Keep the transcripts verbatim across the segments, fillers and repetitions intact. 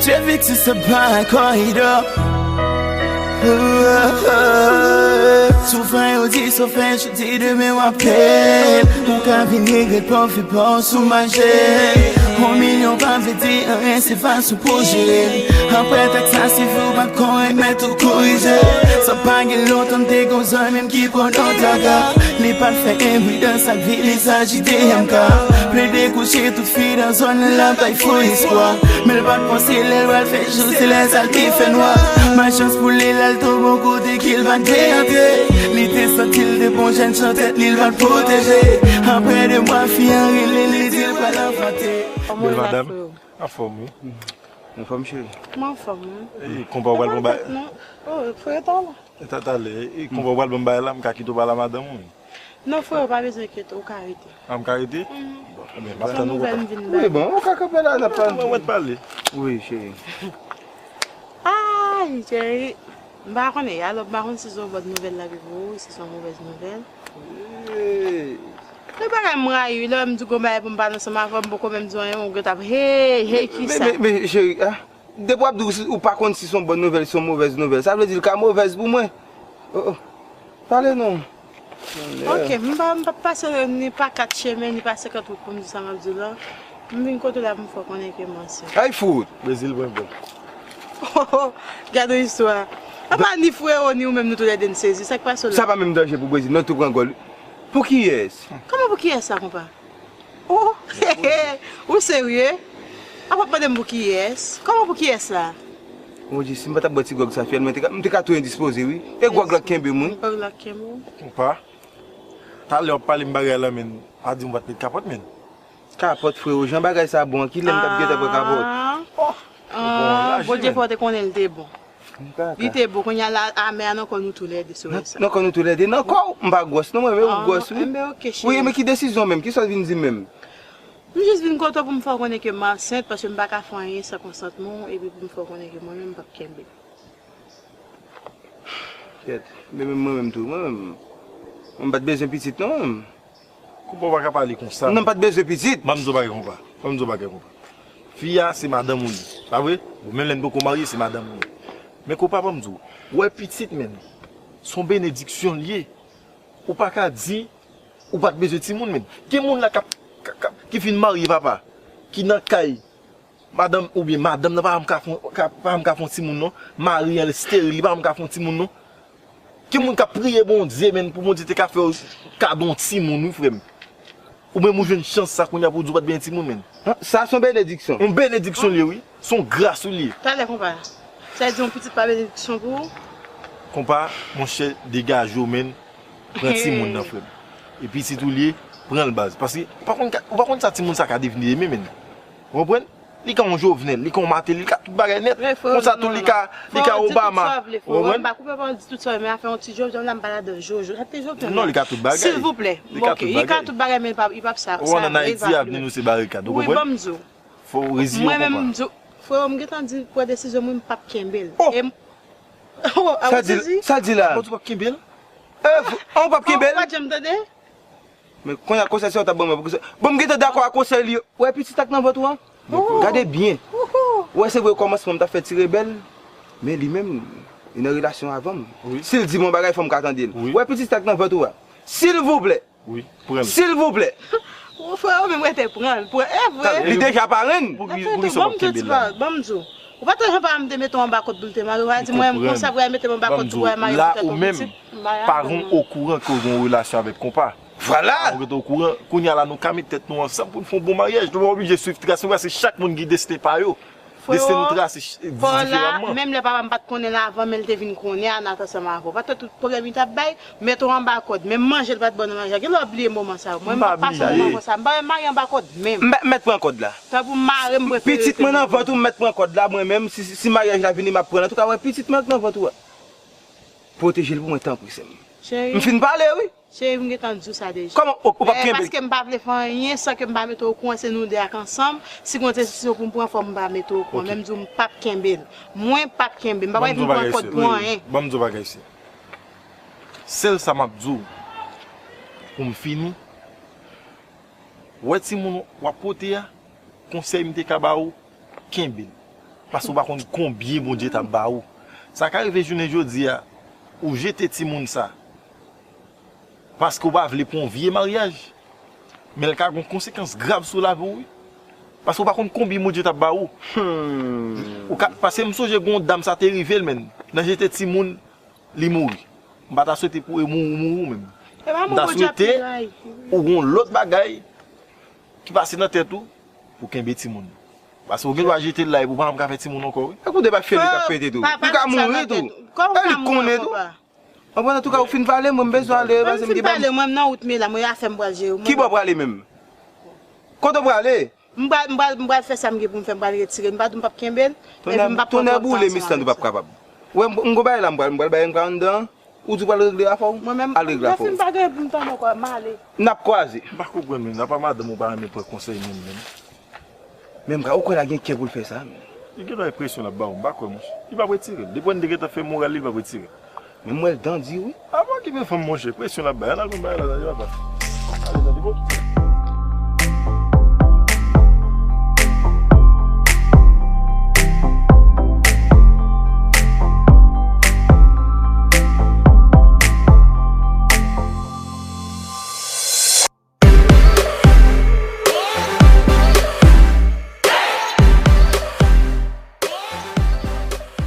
Chevik se sa pa kòridò. Si w fè yo di sa w fè jodi, demen w ap pè l. Ou ka vin regrèt pwofè pa w sou mache. On milyon pa vle di anyen, se fason pou jere l. Apre tak sa, si fè w pa t korèk, mèt ou korije. Sa pa gen lontan, m te gon zanmi m ki pran nan traka. Li pa t fè enpridans ak vi, li sa J D M K. Plede kouche tout fi nan zòn nan, l ap bay fo espwa. Men l pa t panse lè l pral fè jou, se lè sa l te fè nwa. Malchans pou li, lè l tonbe yon kote ke l pa t vle antre. Li te santi l te bon jèn chantè, li l pa t pwoteje. Apre de mwa, fi an rele, li di l pral anfante. Bèl madanm, anfòm wi. Anfòm cheri. Mwen anfòm wi. E konpa w pral bon bagay. Oh, frè talè. E ta talè, e konpa w pral bon bagay la, m ka kite w pale a madanm ou wi. Non frè, ou pa bezwen enkyete, ou ka rete. A, m ka rete? Bon, ebyen, m ap tann ou konpa. Wi, bon, ou ka kanpe la, n ap pale. Mwen, mwen pale. Wi, cheri. Ay, cheri. M pa konnen, alò, m pa konn si se yon bòn nouvèl l ap vin pou ou, si se yon movèz nouvèl. Hey. E bagay m rayi, lè m di w gon bagay pou m pale ansanm avè w, m poko menm di w anyen, ou gentan ap, hey, hey, kisa? Men, men, men, cheri, ah, depi w ap di w, ou pa konn si se yon bòn nouvèl, si se yon movèz nouvèl, sa vle di l ka movèz pou mwen. Oh, oh. Pale non. Ok, m pa, m p ap pase ni pa kat chemen, ni pa senkant wout pou m di sa m ap di w la. M vin kote w la pou m fè w konnen ke m ansent. Ay, fout! Brezil pran gòl. Gade yon istwa. Apa ni Freo, ni ou menm, nou toulède n sezi. Sa k pase w la? Sa pa menm danje pou Brezil, non, tou pran gòl. Pou kiyès? Kòman pou kiyès sa, konpa? Oh, ou serye? Apa w ap mande m pou kiyès? Kòman pou kiyès la? Mon Dye, si m pa t ap bwè ti gwòg sa, fiyèl mwen te ka, m te ka tou endispoze, wi. E gwòg la k kenbe m, wi. Gwòg la k kenbe w. Konpa, talè w ap pale m bagay la, men, pa di m w pa t met kapòt, men. Kapòt, freo, jan bagay sa bon an, kilè m t ap gentan pran kapòt? Ah. Oh. Ah, Bondye fè w te konnen l te bon. Li te bon, kounye a la, amè a nan kò nou toulède, se vrè sa. Nan kò nou toulède, nan kò w, m pa gwòs non, mwen, men ou gwòs, wi. Enben, ok, cheri. Wi, men ki desizyon menm, kisa w vin di m menm? M jis vin kote w pou m fè w konnen ke m ansent, paske m pa ka fè anyen san konsantman w, epi pou m fè w konnen ke mwen menm m p ap kenbe. Kèt, men menm mwen menm tou, mwen menm, mwen m pa t bezwen pitit non, mwen menm. Konpa w pa ka pale konsa. Non, m pa t bezwen pitit. Ban m di w bagay konpa. Ban m di w bagay konpa. Fi a, se madanm ou li. Pa vre? Bon, menm lè n poko marye, se madanm ou li. Men konpa, ban m di w. Ou wè pitit, menm, se yon benediksyon l ye. Ou pa ka di ou pa t bezwen timoun, menm. Gen moun la k ap, k ap, k ap, ki fin marye, papa, ki nan kay. Madanm, oubyen madanm nan pa janm ka fè, ka, pa janm ka fè yon timoun non. Mari an esteril, li pa janm ka fè yon timoun non. Gen moun k ap priye Bondye, menm, pou Bondye te ka fè w kado yon timoun, wi, frè m. Ou menm ou jwenn chans sa kounye a pou w di w pa t benyen timoun, menm. Sa se yon benediksyon. Yon benediksyon li ye, wi. Se yon gras ou li ye. Talè, konpa. Sa vle di yon pitit pa benediksyon pou ou? Konpa, monchè, degaje w, menm. Pran timoun nan, frè m. E pitit ou li ye, pran l baz. Paske ou pa konn ka, ou pa konn sa timoun sa ka devni demen, menm. Ou konprann? Li ka yon Jovenel, li ka yon Martelly, li ka tout bagay nèt. Konsa tou li ka, li ka Obama. Ou konprann? M pa koupe pawòl, di tout sa w vle, men afè yon ti Jovenel la, m pa ladan. Jojo, sa te Jovenel la. Non, li ka tout bagay. Silvouplè. Li ka tout bagay. Li ka tout bagay, men li p ap, li p ap sa. Ou ann Ayiti, avni nou se barikad, ou konprann? Wi, ban m di w. Fò w reziye w konpa. Mwen menm, m di w, frè, m gentan di, pran desizyon m, wi, m p ap kenbe l. Oh! E m, oh, sa di, sa di la? Ou p ap kenbe l? Eh, ou p ap kenbe l? Ou pa t janm tande? Men kounye a konsèy sa w t ap ban mwen pou konsèy. Bon, m gentan dakò ak konsèy li yo. Ou wè pitit la k nan vant ou an? Gade byen. Ou wè se vre kòmansman m t ap fè ti rebèl, men li menm, li nan relasyon avè m. Si l di m yon bagay, fò m ka tande l. Ou wè pitit la k nan vant ou a? Silvouplè. Silvouplè. Ou frè, ou menm rete pran l. Pran, e vre. Li deja parenn. Pou ki, pou ki sa w p ap kenbe l la? Ban m di w. Ou pa t wè jan paran m te mete w anba kòd pou l te marye w? Ou pa di mwen, konsa pou w mete m anba kòd pou w marye w, pou tèt yon pitit? Paran w okouran ke w gen yon relasyon avèk konpa. Vwala! Ou rete okouran. Kounye a la, nou ka met tèt nou ansanm pou n fè yon bon maryaj. Nou pa oblije swiv tras nou, paske chak moun gen desten pa yo. Desten nou trase diferaman. Menm lè papa m pa t konnen l avan, men l te vin konnen a, n a t ansanm avè w. Pa t wè tout pwoblèm li t ap bay? Mete w anba kòd. Menm manje l pa t ba w nan maryaj la. Gen lè w ap bliye moman sa yo. Mwen, m p ap pase moman konsa. M pa renmen marye anba kòd menm. M mèt pran kòd la. Tanpri w mare m, m prefere rete. Pitit mwen nan vant ou, m mèt pran kòd la, mwen menm, si, si maryaj la vini, m ap pran l. Antouka, wè pitit mwen k nan vant ou a. Pwoteje l pou mwen, tanpri, sè m. M fin pale, wi. Cheri, m gentan di w sa deja. Kòman ou, ou p ap kenbe l? Paske m pa vle fè anyen san ke m pa mete w okouran, se nou de a k ansanm. Si gon desizyon pou m pran, fò m pa mete w okouran. Men m di w, m p ap kenbe l. Mwen p ap kenbe l. M pa pral vin pran kòd pou anyen. Ban m di w bagay, sè. Sèl sa m ap di w, pou m fini, wè timoun w ap pote a, konsèy m te ka ba ou, kenbe l. Paske w pa konn konbyen Bondye t ap ba ou. Sa ka rive jounen jodi a, ou jete timoun sa. Paske w pa vle pou yon vye maryaj. Men l ka gen konsekans grav sou lavi w, wi. Paske w pa konn konbyen Bondye t ap ba ou. Ou ka, paske m sonje gen yon dam sa te rive l, menn. Nan jete timoun, li mouri. M pa ta swete pou e mouri, mouri menm. M ta swete ou gen yon lòt bagay ki pase nan tèt ou pou kenbe timoun. Paske ou gen dwa jete l la epi ou pa janm ka fè timoun ankò, wi. Èske ou de pa fè li k ap pete tou? Li ka mouri tou. E li konnen tou. Anpwen, antouka, ou fin pale, mwen m bezwen ale, paske m gen pale, mwen m nan wout, men la, mwen afè m pral jere. Ki bò w prale menm? Kote w prale? M pral, m pral, m pral fè sa m gen pou m fè, m pral retire l. M pa di w m p ap kenbe l, epi m p ap pran twòp tan ansanm avèk sa. Tonè boule, Miss Land, ou p ap kapab. Ou wè, m, m gon bagay la, m pral, m pral bay, m pral anndan. Ou di w pral regle afè w? Mwen menm, al regle afè w. Mwen menm, m pa gen pou m tann ankò, m ale. N ap kwaze. M pa konprann menm, apa madanm ou pa renmen pran konsèy moun menm? Men m ka, ou kwè l a gen kè pou l fè sa menm? Li gen dwa e presyon l ap ba w, m pa kwè, monchè. Li p ap retire l. Depi w wè n te gentan fè moral li, li p ap retire l. Men m wè l dan di wi. Apa okipe fanm, monchè, presyon l ap bay. Ann al konn bagay la, tande papa. Ale, tande, bon.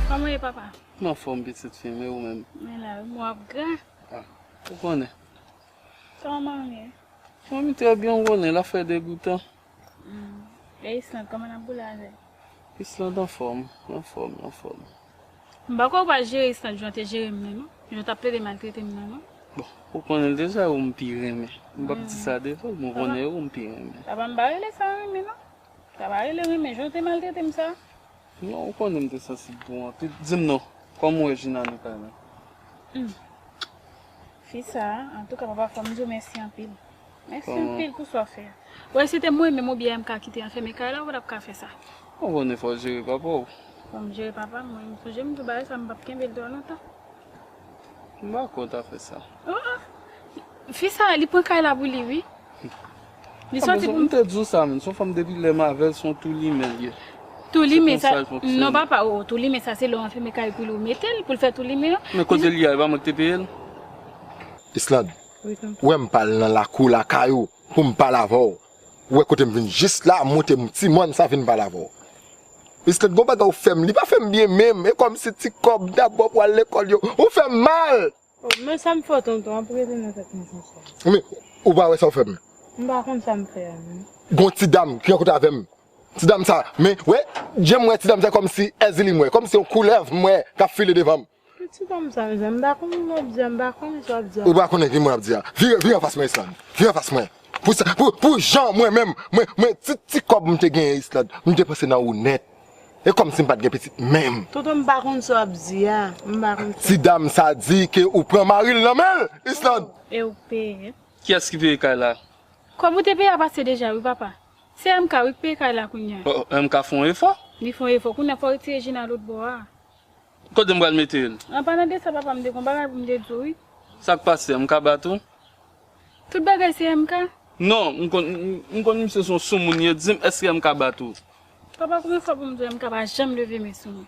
Kòman w ye, papa? M anfòm, pitit fi m, e ou menm? Men la wi, men w ap gra. Ah, ou konnen. Kòman w ye? Mwen, m trè byen, ou konnen, l ap fè degoutan. Hmm. E Islande, kòman n ap boule avè l? Islande anfòm, anfòm, anfòm. M pa kwè w pral jere Islande jan w te jere m nan, non. Jan w t ap plede maltrete m nan, non. Bon, ou konnen l deja e ou m pi renmen. M p ap di sa devan l, men ou konnen e ou m pi renmen. Papa, m pa rele sa renmen, non. Sa pa rele renmen, jan w te maltrete m sa. Non, ou konnen m te sansib pou ou anpil. Di m non, kòman w wè Gina nan kay la? Hmm. Fi sa a, antouka, papa, fò m di w mèsi anpil. Mèsi anpil pou sa w fè a. Ou wè, si se te mwen menm oubyen M K ki te anfème kay la, ou pa t ap ka fè sa. Ou konnen fò w jere papa w. Fò m jere papa m, wi. M sonje m di w bagay sa, m p ap kenbe l twò lontan. M pa kont afè sa. Oh, oh. Fi sa a, li pran kay la pou li, wi. Li sòti pou m. M te di w sa, menm. Se yon fanm depi lè m avè l, se yon tou limen l ye. Tou limen sa, non, papa, oh, tou limen sa, se lè w anfème kay pou li, ou mete l, pou l fè tou limen an. Men kote l ye a, e pa mwen ki te peye l? Islande, ou wè m pa al nan lakou lakay ou pou m pale avè w. Ou wè kote m vin jis la, monte m ti mòn sa vin pale avè w. Islande, gon bagay ou fè m, li pa fè m byen menm. E kòmsi ti kòb dabò pou al lekòl yo, ou fè m mal. Oh, men sa m fè w, tonton, ap rele nan tèt mwen konsa. Men, ou pa wè sa w fè m? M pa konn sa m fè a, non. Gon ti dam ki rankontre avè m. Ti dam sa, men, wè, jan m wè ti dam sa, kòmsi Èzili m wè, kòmsi yon koulèv m wè k ap file devan m. Ti dam sa, mezanmi, m pa konn moun w ap di a, m pa konnen sa w ap di a. Ou pa konnen ki moun w ap di a. Vire, vire anfas mwen, Islande. Vire anfas mwen. Pou sa, pou, pou jan mwen menm, mwen, mwen, ti, ti kòb m te genyen, Islande, m depanse nan ou nèt. E kòmsi m pa t gen pitit menm. Tonton, m pa konn sa w ap di a. M pa konn sa. Ti dam sa di ke ou pran mari l nan men l, Islande. E ou k peye. Kiyès ki peye kay la? Kòb ou te peye a pase deja, wi, papa. Se M K, wi, k peye kay la kounye a. Oh, M K fè yon efò? Li fè yon efò. Kounye a, fò w retire Gina lòt bò a. Kote m pral mete l? An palan de sa, papa, m te gon bagay pou m te di w, wi. Sa k pase? M ka bat ou? Tout bagay se M K? Non, m konn, m, m konn misye se yon soumoun ye. Di m, èske M K bat ou? Papa, konbyen fwa pou m di w M K pa janm leve men sou mwen?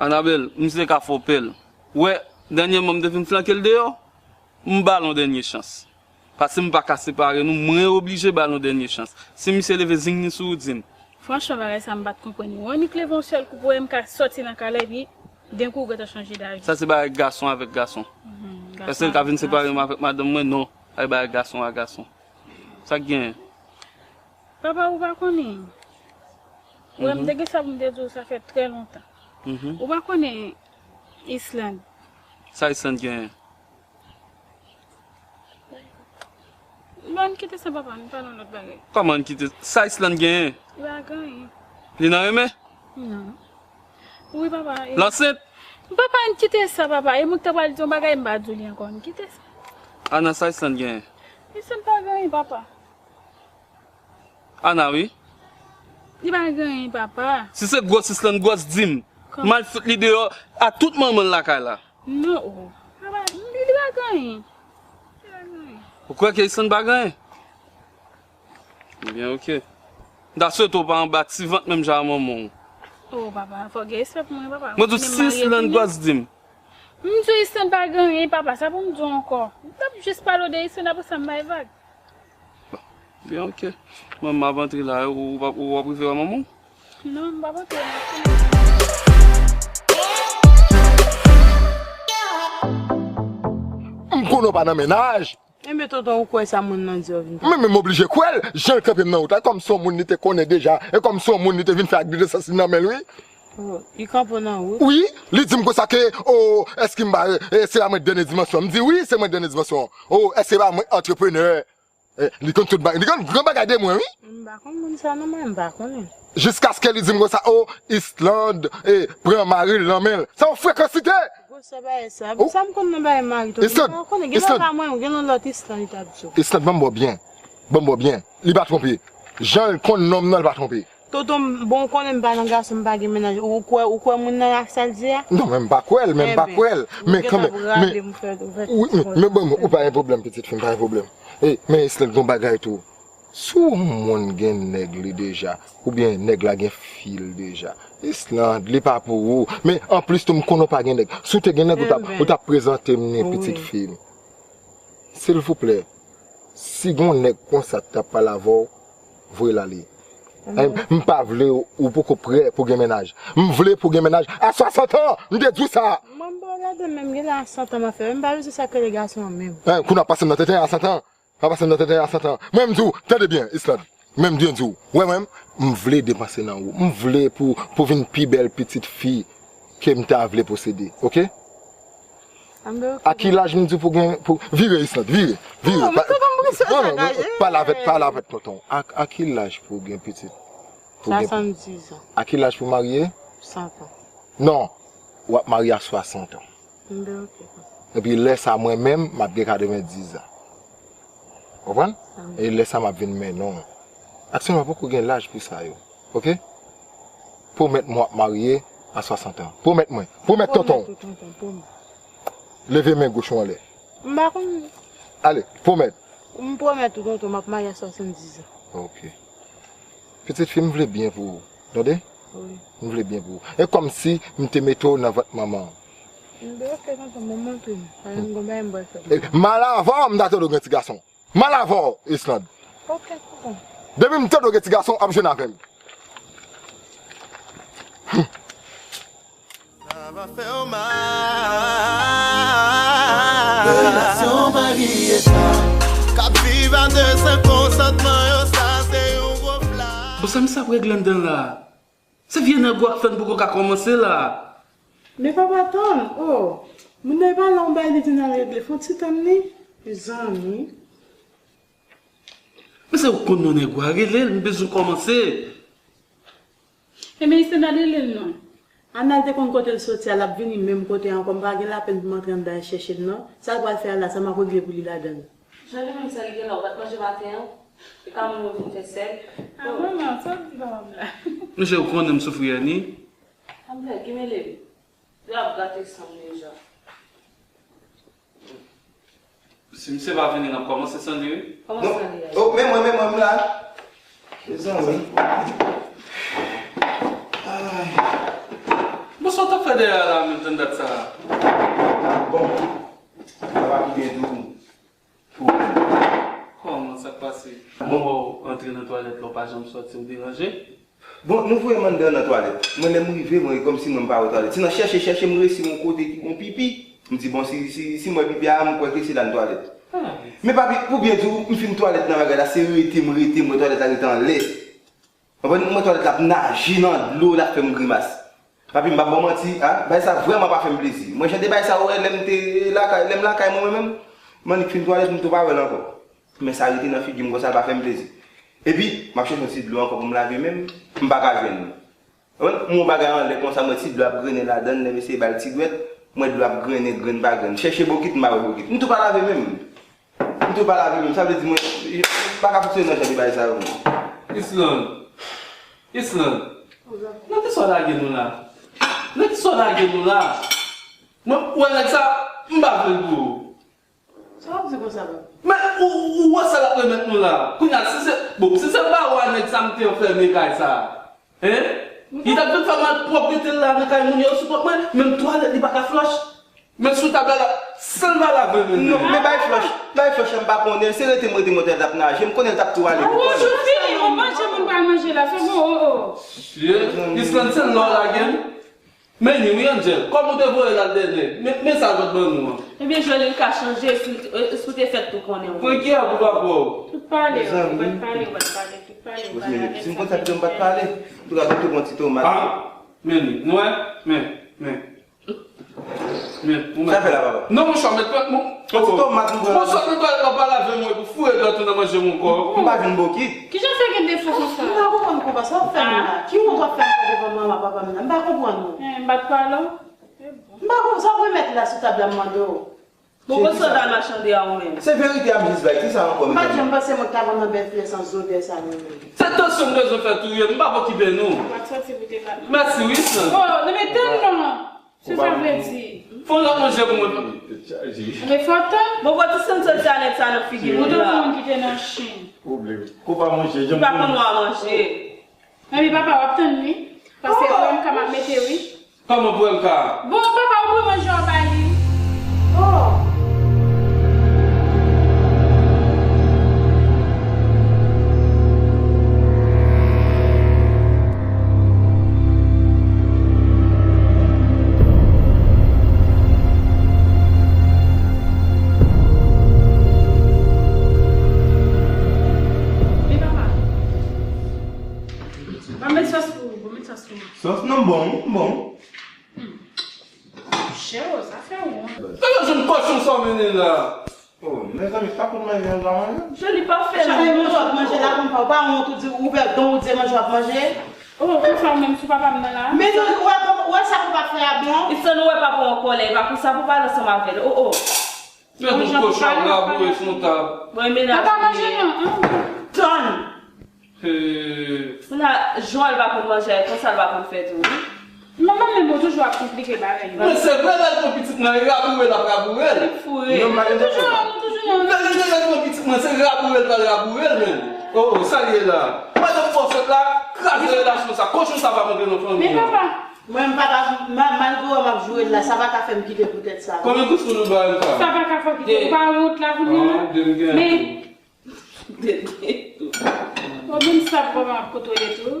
Anabèl, misye ka fè w pè l. Ou wè, dènyèman, m te fin flanke l deyò, m ba l yon dènye chans. Paske m pa ka separe nou, mwen oblije ba l yon dènye chans. Si misye leve zingni sou ou, di m. Franchman, bagay sa m pa t konprann. Ou annik leve yon sèl kou pou M K sòti nan kay la, epi denkou ou gentan chanje davi. Sa se bagay gason avèk gason. Mhm, gason avèk gason. Èske l ka vin separe m avèk madanm mwen? Non. Ay bagay gason a gason. Sa k genyen? Papa, ou pa konnen. Ou wè, m te gen sa pou m te di w, sa fè trè lontan. Mhm. Ou pa konnen Islande. Sa Islande genyen? Bon, ann kite sa, papa, ann pale yon lòt bagay. Kòman ann kite? Sa Islande genyen? Li pa gen anyen. Li nan renmen? Non. Wi, papa. L ansent? Papa, ann kite sa, papa. E mwen ki ta pral di yon bagay, m pa di w li ankò. Ann kite sa. Ana, sa Islande genyen? Islande pa gen anyen, papa. Ana, wi. Li pa gen anyen, papa. Si se gwòs Islande gwòs, di m. M al fout li deyò a tout manman l lakay la. Non, o. Papa, li, li pa gen anyen. Li pa gen anyen. Ou kwè ke Islande pa gen anyen? Ebyen, oke. M ta swete w pa anba ti vant menm jan a manman w. Oh, papa, fò gen respè pou mwen, papa. Mwen di w si Island gwaz di m. M di w Island pa gen anyen, papa, sa pou m di w ankò. M t ap jis pale w de Island, apre sa m bay vag. Bon, byen, ok. Mwen, m ap antre la, ou, ou, ou ap rive wè manman w? Non, m p ap antre la. M konnen w pa nan mennaj. Enben, tonton, ou kwè sa moun nan di yo vin fè? Men, men m oblije kwè l, jan l kanpe m nan wout la, kòm se yon moun li te konnen deja, e kòm se yon moun li te vin fè ak de sans li nan men l, wi. Oh, li kanpe w nan wout? Wi, li di m konsa ke, oh, èske m pa, eh, se pa mwen dènye dimansyon? M di, wi, se mwen dènye dimansyon. Oh, èske se pa mwen antreprenè? Eh, li konn tout bagay. Li konn gran bagay de mwen, wi. M pa konn moun sa non, mwen, m pa konnen. Jiskaske li di m konsa, oh, Island, eh, pran mari l nan men l. Se yon frekansite! Gwosè bagay sa. Ou sa m konn nan bagay mari tonton. Island, m pa konnen. Gen lè Island. Pa mwen, gen yon lòt Island li t ap di w. Island, ban m ba w byen. Ban m ba w byen. Li pa twonpe. Jan l konn nonm nan, li pa twonpe. Tonton, bon, ou konnen m pa nan gason, m pa gen mennaj. Ou kwè, ou kwè moun nan ak sa l di a? Non, men m pa kwè l, men m pa kwè l. Men kanmenm, men, wi, men, men bon, ou pa gen pwoblèm, pitit fi m, pa gen pwoblèm. E, men Island, gon bagay tou. Si yon moun gen nèg li deja, oubyen nèg la gen fi l deja, Island, li pa pou ou. Men anplis tou, m konnen w pa gen nèg. Si w te gen nèg, ou t ap, ou t ap prezante m ni pitit fi m. Silvouplè, si gon nèg konsa k t ap pale avè w, voye l ale. Ay, m pa vle ou, ou poko prè pou gen mennaj. M vle pou gen mennaj a swasant an, m te di w sa. Mwen, m pa ladan menm, gen lè a sant an m ap fè. M pa bezwen sa k rele gason an menm. Ay, kounye a pase m nan tenten a sant an. Pa pase m nan tenten a sant an. Mwen, m di w, tande byen, Island. Men m byen di w, wè mwen, m vle depanse nan ou. M vle pou, pou vin pi bèl pitit fi ke m ta vle posede, oke? Anben, oke. A ki laj m di pou gen, pou, vire Island, vire, vire. Non, men tonton, m prese sa, non, non, pale avèk, pale avèk tonton. A, a ki laj pou gen pitit? Pou gen pi- Swasanndiz an. A ki laj pou marye? Sant an. Non, w ap marye a swasant an. Anben, oke. Epi lè sa mwen menm, m ap gen katrevendiz an. Konprann? E lè sa m ap vin mennen w. Aktyèlman poko gen laj pou sa yo. Oke? Pwomèt mwen w ap marye a swasant an. Pwomèt mwen. Pwomèt tonton. Pwomèt ou, tonton, pwomèt. Leve men goch ou anlè. M pa konn. Ale, pwomèt. M pwomèt ou, tonton, m ap marye a swasanndiz an. Oke. Pitit fi, m vle byen pou ou. Tande? Wi. M vle byen pou ou. E kòmsi m te mete w nan vant manman w. Anben, oke, tonton, mwen montre m. Paske m gon bagay m pral fè. E, mal avè w, m ta tande w gen ti gason. Mal avè w, Island. Oke, tonton. Depi m tande w gen ti gason, w ap jwenn avè m. Sa va fè w mal. Relasyon marye sa. K ap viv a de san konsantman yo, sa se yon gwo flag. Bon, sa misye ap regle anndan la? Se vye nèg ou ak fè n poko ka kòmanse la. Men papa tann, oh. Moun nan pa la yon bagay li di n al regle. Fè yon ti tann li. Mezanmi. Men se ou konn non nèg ou a rele l, m bezwen kòmanse. Ebyen, Island, al rele l non. Ann al te konn kote l soti a, l ap vini menm kote a ankò. M pa gen lapenn pou m antre anndan al chèche l non. Sa l pral fè a la, sa m ap regle pou li ladan l. Jan li menm sa li gen la, ou pa t manje maten an? E ka moun yo vin fè sèl. A manman, sa w di papa m la? Mesye, ou konnen m soufri èni. Anben, ki mele m? Yo ap gate san m deja. Si misye pa vini, n ap kòmanse san li, wi. Kòman san li a? Oh, men mwen, men mwen, m la. Mezanmi. Ay. Bon, sa w t ap fè dèyè a la, menm tann dat sa a? Bon. Sa va pi byen tou. Kòman, sa k pase? Bon, w antre nan twalèt la, w pa janm sòti, w deranje. Bon, nou voye m anndan nan twalèt. Mwen, lè m rive, mwen, e kòmsi mwen m pa wè twalèt. Se nan chèche, chèche, m resi yon kote ki gon pipi. M di, bon, si, si, si m wè pipi a, m kwè ke se la nan twalèt. Men papi, pou byen di w, m fin twalèt nan bagay la, se rete m rete, m wè twalèt la rete anlè. Konprann? M wè twalèt la ap naje nan dlo, l ap fè m grimas. Papi, m p ap ba w manti, a, bagay sa vrèman pa fè m plezi. Mwen, jan de bagay sa, ou wè, lè m te lakay, lè m lakay mwen, mwen menm, m annik fin twalèt, m tou pa wè l ankò. Men sa rete nan figi m konsa, l pa fè m plezi. Epi, m ap chèche yon ti dlo ankò pou m lave men m, m pa ka jwenn li. Konprann? M wè yon bagay anlè konsa, m wè ti dlo ap grennen ladan l, lè m eseye ba l ti dwèt, m wè dlo ap grennen, grenn pa grenn. Chèche bokit, m pa wè bokit. M tou pa lave men m. M tou pa lave men m. Sa vle di mwen, m pa ka fonksyone nan jan de bagay sa yo, non. Island. Island. Nan kisa w lage nou la? Nan kisa w lage nou la? Mwen, ou wè nèg sa, m pa vle l pou ou. Sa w ap di konsa, papa? Men ou, ou wè sa l ap remèt nou la. Kounye a, si se, bon, si se pa ou a nèg sa, m te anfème kay sa. Hein? Li t ap vin fè malpwòpte l la nan kay moun yo sou kont mwen, menm twalèt li pa ka flòch. Men sou tab la, san l pa lave menm. Non, men bay flòch, bay flòch la, m pa konnen, se rete m rete mwen t ap naje, m konnen l t ap tou ale pou kò l. Ou fini, ou manje moun pral manje la, se bon, oh, oh. Mesye, Islande se lò lage m. Men ni wi, Angel, kòm ou te voye l al dèyè nèg, men, men sa l pa t ban nou an. Ebyen, Jolie, l ka chanje, si w te fèt tou konnen. Pran ki a pou pa pran w. Tout pale, ou pa t pale, ou pa t pale, tout pale, ou pale avèk sa. Si m konn sa, m pa t pale. Antouka, mete yon ti tomat. Ah, men li, nou wè, men, men. Men, ou mèt. Sa fè la, papa? Non, monchè, mèt, mèt, mon. Yon ti tomat, nou pran. Monchè, nou pral, pral lave mwen pou foure dòt ou nan manje m ankò. M pa vin bokit. Kijan fè gen defo konsa? M pa konprann konpa sa w ap fè m la. Ki wont w ap fè m fè devan manman papa m nan? M pa konprann ou. Eh, m pa t pale w. M pa konprann sa w remèt la sou tab la m mande w. Bon, bon, sandal machande a ou menm. Se verite a m jis bay, kisa ankò? M pa t janm panse mwen t ap nan bèl fyè sans zodè sa menm. Se tansyon m bezwen fè touye m, m p ap okipe nou. W ap sòti pou te bat mwen. Mèsi wi, Islande. Oh, li mete l non. Se sa vle di. Fè yon lòt manje pou mwen. Tèt chaje. Men fò tann. Bon, bon, ti sèn sòti a nèt sa nan figi nou la. Ou te moun ki te nan chen. Pwoblèm. Konpa manje, janm. Li pa konn nou a manje. Epi papa, w ap tann wi. Paske pou M K m ap mete wi. Kòman pou M K? Bon, papa, ou pran manje w ba li. Oh. Wi, papa. Ban m met sòs pou ou, ban m met sòs pou ou. Sòs nan bon, bon. Monchè, sa fè wont. Gade jan kochon sa w mennen la. Oh, mezanmi, sa pou manje an ka manje? Joli pa fè non. Chak lè manje w ap manje la, konpa, ou pa wont ou di, ou ouvè don, ou di manje w ap manje. Oh, konsa menm sou papa m nan la. Men nou, ou wè, ou wè sa konpa fè a bon? Islande, ou wè papa w an kòlè, e pa pou sa pou pale ansanm avè l. Oh, oh. Mèt yon kochon ap raboure sou yon tab. Bon, e menaj li ye. Papa manje non, an. Tann. He. Kounye a, jan l pa konn manje a, e konsa l pa konn fè tou, wi. Manman menm ou toujou ap konplike bagay yo. Men se vre, lè l pran pitit mwen, e raboure l ap raboure l. Li fou, wi. Nou toujou, nou toujou nan. Lè, lè, lè, lè l pran pitit mwen, se raboure l pral raboure l menm. Oh, oh, sa l ye la? Madanm fò sòt la, kraze relasyon sa, kochon sa p ap antre nan fanmi an. Men papa. Mwen, m pa ka, ma-, malgre w wè m ap joure l la, sa pa ka fè m kite poutèt sa. Konbyen kout foud ou ba M K? Sa pa ka fè w kite. Ou pa wont la kounye a? Ah, de m gen. Men, de, de tou. Ou menm sa pou m ap kote w ye tou.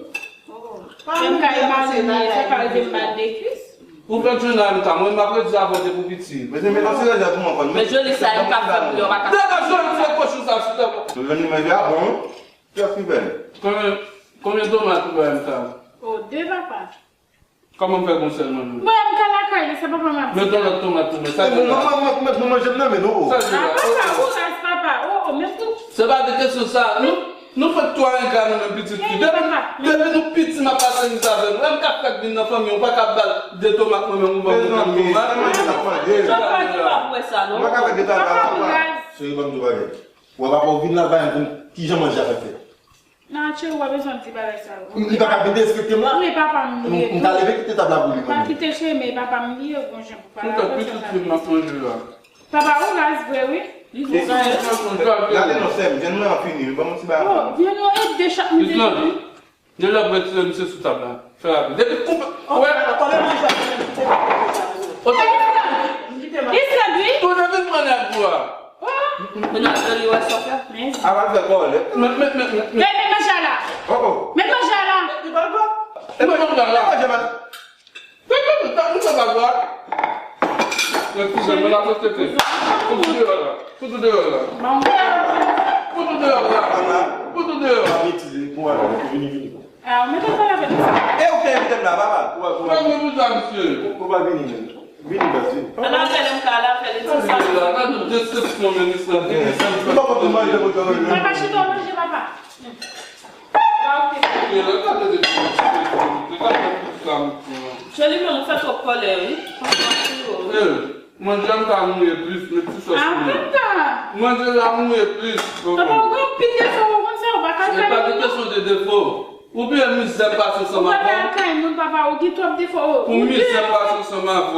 M K e marye, sa ka rive m ba l de kuis. Ou fè jwenn la M K, mwen m ap redi avè w depi w piti. Men se metan se redi a pou mwen konn. Men joli sa M K fè pou yo pa ka. Degaje w, se kochon sa sou tèt ou. Mezanmi, manje a bon. Kiyès ki fè l? Konbyen, konbyen tomat ou ba M K? Oh, de papa. Kòman m fè gon sèl manman? Mwen, M K lakay li, se papa m ap di. Met yon lòt tomat pou mwen. Sa se la. Mwen, mwen, mwen, mwen manje m nan men nou. Sa se la. Ah, papa, ou raz, papa. Oh, oh, men tou. Se pa de kesyon sa. Nou, nou fèk twa engra nou menm pitit fi. Depi, depi nou piti, m ap pase miz avè nou. M K fèk vin nan fanmi, ou pa ka ba l de tomat, mwen menm ou ban m yon grenn tomat. Papa, ou raz. Cheri, ban m di w bagay. Wè papa w vin la, bay m konn kijan manje a fèk fèt. Nan, cheri, w pa bezwen di bagay sa yo. Li pa ka vin derespekte m la. Men papa m li ye tou. M ta leve kite tab la pou li. Pa kite cheri, men papa m li ye, gon jan pou pale avè l. Pitit fi m ap manje la. Papa, ou raz vre, wi. Li raz. Gade non, sè m, jèn mwen an fini, ban m yon ti bagay. Oh, vyen non, e de chak nou te. Islande, de lè w retire misye sou tab la. Fè rapid. Depi koupe. Wè. Kòman manje ap manje? Islande, wi. Ou te vin pran nèg ou a. Men nan zòn yo wè sa w fè. A va fè kòlè. Men, men, men, men, men. Met, met manje a la. Oh, oh. Met manje a la. Li pa l pran. E manje a la. Manje a la. Met, met, met, met manje a la. Met, met, met, met la sosete. Fout ou deyò la. Fout ou deyò la. Fout ou deyò la. Fout ou deyò. Vini, vini. Ah, ou mete pale avèk li sa. E ou ki envite m la, papa? Ou pa, ou pa. Mwen, mwen, mwen, sa, misye. Ou, ou pa vini, men. Vini, baz, vini. Ala fè l, M K, ala fè l, e ti sa. Ala fè l, ala fè l, desepsyon, men, misye. Ou pa konn manje, mwen, mwen, mwen. Papa, chita, w manje, papa. Ba, ok. Gade de ti, ti, ti, gade tout sa, misye. Joli, men, ou fè twòp kòlè, wi. Franchman, ti, oh. Eh. Manje m ka mouye plis, met ti sòs pou mwen. Ah, manje la mouye plis. Papa, ou gen anpil defo, ou konn sa, ou pa ka al kay moun, non. Se pa de kesyon de defo. Ou byen mizè pase ansanm avè w. Ou pa ka al kay moun, papa, ou gen twòp defo. Pou mizè pase ansanm avè w.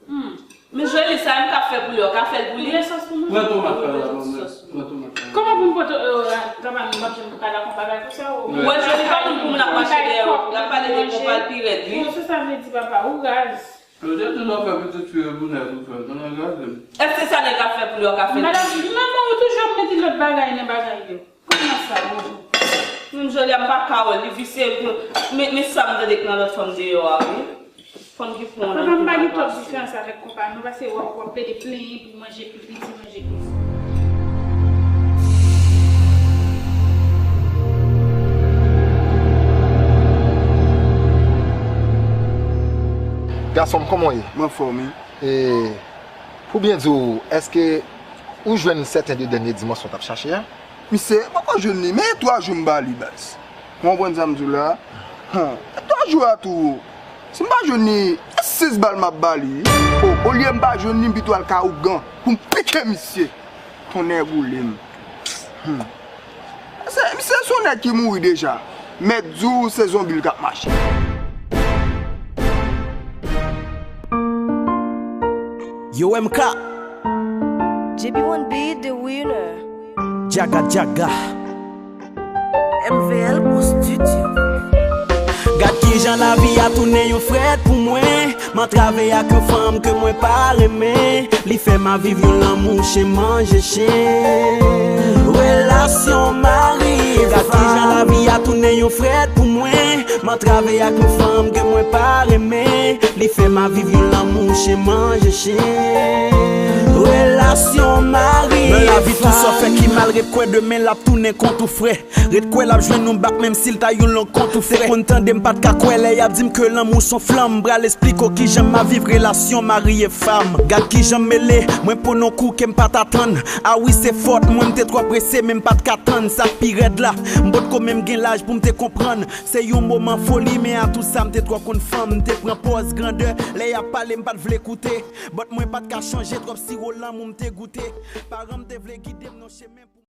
Hmm. Men joli sa, m ka fè pou li, ou ka fè l pou li. Ou gen sòs pou mwen? Pran tomat la, pran tomat la. Kòman pou m pote, euh, papa, m p ap janm ka la konn bagay konsa, ou? Mwen joli pa moun pou moun ap mache dèyè w. Manje. Konpa l pi rèd, wi. Bon, se sa vle di, papa, ou raz. Yo te di lè w fè pitit fi yo pou nèg ou fè, tonnè gade m. Èske sa nèg ap fè pou li, w ka fè l? Madanm, manman ou toujou ap mete lòt bagay nan bagay yo. Kòman sa, bonjou? Menm jan li ap pa ka wè, li visye, men, men sa m tande k nan lòt fanm deyò a, wi. Fanm ki pran nan. Papa, m pa gen twòp diferans avèk konpa, non, paske w ap, w ap plede plenyen pou manje pi piti, manje pi. Gason m, kòman w ye? M anfòm, wi. E, pou byen di w, èske ou jwenn sèten de dènye dimansyon w t ap chache a? Misye, m poko jwenn li, men e twa jou m ba li, baz. Ou konprann sa m di w la? Hum, e twa jou a tou. Si m pa jwenn li, e sis bal m ap ba li, wi. O, olye m pa jwenn li, m pito al ka ougan pou m pike misye. Tonnè boule m. Hum. Se, misye se yon nèg ki mouri deja. Mèt di w se zonbi l k ap mache. Yo M K. J B one Beat the winner. Djaga djaga. M V L Pro Studio. Gad kijan lavi a tounen yon frèt pou mwen. M antrave ak yon fanm ke mwen pa renmen. Li fè m a viv yon lanmou chen manje chen. Relasyon mari e fanm. Gad kijan lavi a tounen yon frèt pou mwen. M antrave ak yon fanm ke mwen pa renmen. Li fè m a viv yon lanmou chen manje chen. Relasyon mari e fanm. Nan lavi tou sa w fè ki mal, ret kwè demen l ap tounen kont ou frè. Ret kwè l ap jwenn ou bak menm si l ta yon long kont ou frè. Te konn tande m pa t ka kwè lè y ap di m ke lanmou s on flanm. M pral esplike w kijan m ap viv relasyon mari e fanm. Gad kijan m mele, mwen pran yon kou ke m pa t atann. A wi se fòt mwen, m te twò prese men m pa t ka tann. Sa k pi rèd la, m potko menm gen laj pou m te konprann. Se yon moman foli men a tou sa m te twò konn fanm. M te pran pòz grandè lè y ap pale m pa t vle koute. But mwen pa t ka chanje twòp siwo lanmou m te goute. Paran m te vle gide m nan chemen.